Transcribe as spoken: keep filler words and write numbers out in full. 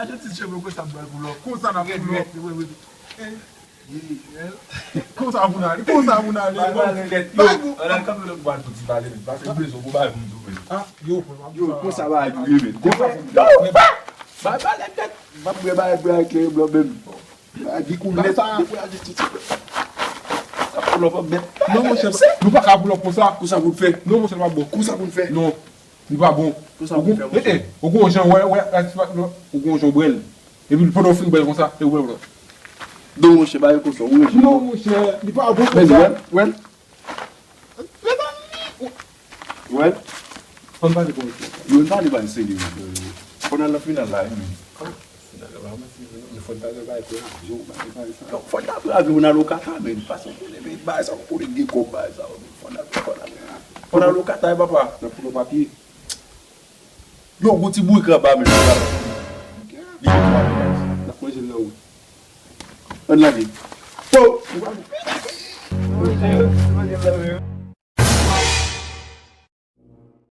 Ti cheve konsa ap bay pou lòk. Konsa n ap pou lòk. Wi, wi. Konsa pou n ale, konsa pou n ale. Bay pou ale nèt. Bay pou. An al kanpe lòt bò a tou ti pale nèt. Paske m bezwen pou bay pou m tou menm. Ah, yo, yo, konsa bagay pou ye menm. Konsa pou m. Bay pale nèt. M ap bwè bagay, bwè ak kleren blan menm. Bagay ki koule sa. Depi a jistis. Sa pou lòk bèt. Non, monchè, nou pa ka pou lòk konsa. Konsa pou n fè. Non, monchè, pa bon. Konsa pou n fè. Non. Li pa bon. Pou sa pou fè, monchè. Ou gon jan, wè, wè, ou gon jan w bwè l. Epi pandan w fin bwè l konsa, e ou bwè l konsa. Non, monchè, ba yo konsa, ou rejim. Non, monchè, li pa bon konsa. Wè, wè. Wè. Ann pale konsa. Yo, ann pale, pale serye. Fò n al nan final la, wi. Fò n ta brave Ronaldo kaka, men. Pase w konnen, men, bagay sa w konnen gen kòb, bagay sa w, men. Fò n ta, fò n ta, fò n ta lo kata, papa. Nan poul papye. Yo, gon ti bourik anba, men. Li gen twa bagay. N ap manje l nan wout. Ann lage. Yo! Manje l nan men.